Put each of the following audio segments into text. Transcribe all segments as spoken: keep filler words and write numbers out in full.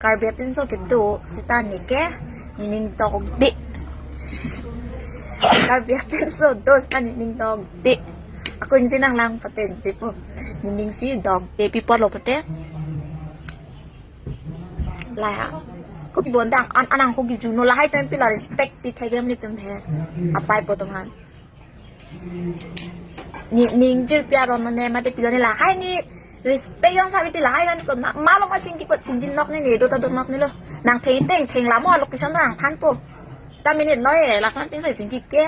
Karbi apinso kedo seta neke nening tokde. Karbi apinso do seta nening tokde. Ako inji nanglang pate inji po. Nening si tokde pi apotlo pate. La ya. Ko kibondang an anang ko gijuno lahai atum pila respect pi thegem netum he. Apai po atum han. Ni, ning jirpi aron ne mate pilo ne lahai ne respect jongsi ave te lahai kan ko na, malom achingki apot chingki nok ne ne do ta do nok ne lo. Nang theng theng theng lamo location nangthanpo. Ta minute noi lason pinso chingki ke.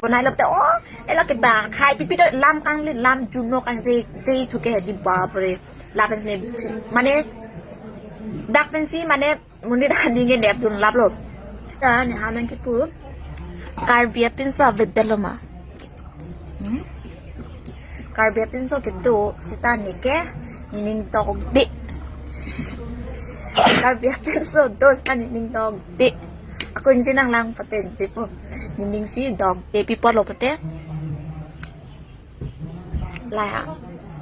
Bonai lo te o, ela ke bang khai pipi do lam kangli lam juno kangje je thu ke di bapre. Lapen si mane dak pensi mane monit aning ke nepdun laplo. Ta nening nangkipu. Karbi apinso avedetlo ma. Hmm? Karbi apinso kedo seta neke nening tokde. Karbi apinso do seta nening tokde. Ako inji nanglang pate inji po. Nening si tokde pi apotlo pate. La ya.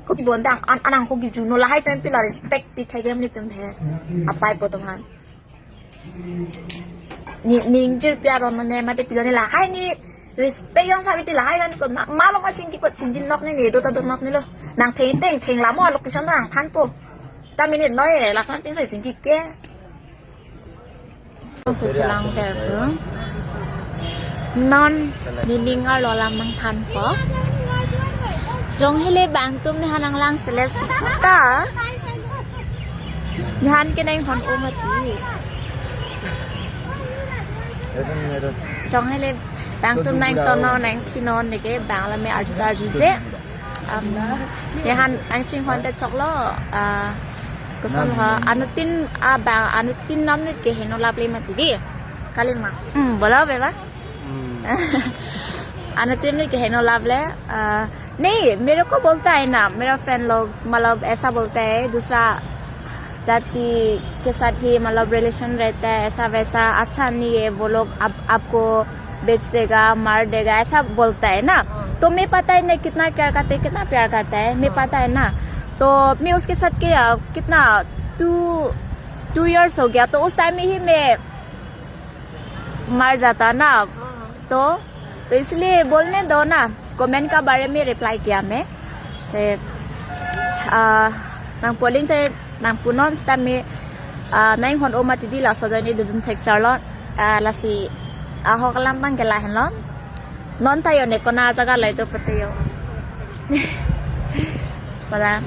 Ko kibondang an anang ko gijuno lahai atum pila respect pi thegem netum he. Apai po atum han. Ni, ning jirpi aron ne mate pilo ne lahai ne respect jongsi ave te lahai kan ko na, malom achingki apot chingki nok ne ne do ta do nok ne lo. Nang theng theng theng lamo location nangthanpo. Ta minute noi lason pinso chingki ke. Sechelang terpung. Non nening arlo alam nangthanpo. Jong hele bang atum nehan nanglang seles ta. Nehan ke nang hon o mati. Jong hele bang atum nang tonon nang thinon neke bang lame arju ta arju je. Um, nehan nangchinghon te choklo, ah, koson ha, anuttin, ah, bang, anuttin nam nit ke heno laple mati di. Kalima. Hmm, bolo beba? Hmm. Anuttin nit ke heno laple, ah, नहीं, मेरे को बोलता है ना, मेरा फ्रेंड लोग, मतलब, ऐसा बोलता है, दूसरा जाति के साथ ही, मतलब, रिलेशन रहता है, ऐसा वैसा, अच्छा नहीं है, वो लोग आप, आपको बेच देगा, मार देगा, ऐसा बोलता है ना। हाँ। तो मैं पता है ना कितना केयर करते हैं, कितना प्यार करता है, मैं हाँ। पता है ना। तो मैं उसके साथ के, अ, कितना, टू, टू इयर्स हो गया, तो उस टाइम में ही मैं मर जाता ना। हाँ। तो, तो इसलिए बोलने दो ना, कमेंट का बारे में रिप्लाई किया मैं। Te, ah, nangpoling te nangpunon sitame, ah, nang hon o mati di laso ajoine dodun thekser lo, ah, lasi ahok alam abang ke lahenlo. Non ta yo ne kona jaga lai to pute yo. Para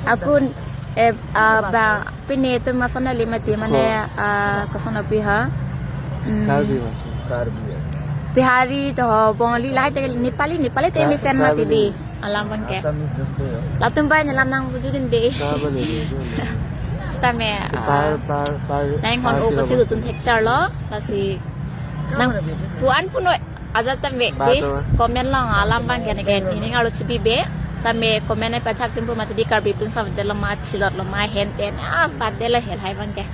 akun, eh, ah, ba pine to masana lima ti mane, ah, koson api ha. Hmm. Karbi masuk. Karbi ya. Bihari to Bongali lahai te Nepali, Nepali te Ka-, mesen mati Karbi di. Alam abang ke. Assamese jeste ya. Latum bai nelam nang buji din de. Karbi ni, ni, ni. Sitame, ah, Par, par, par, nang hon o kasi dotun thekser lo, lasi nangpu-an puno ajat tame de. Comment long alam abang ke ne ke nening arlo chibi be. Tame comment ai pachak tumpu mati di Karbi apinso avedetlo ma chilotlo ma henten. Ah, padelo hel hai abang ke.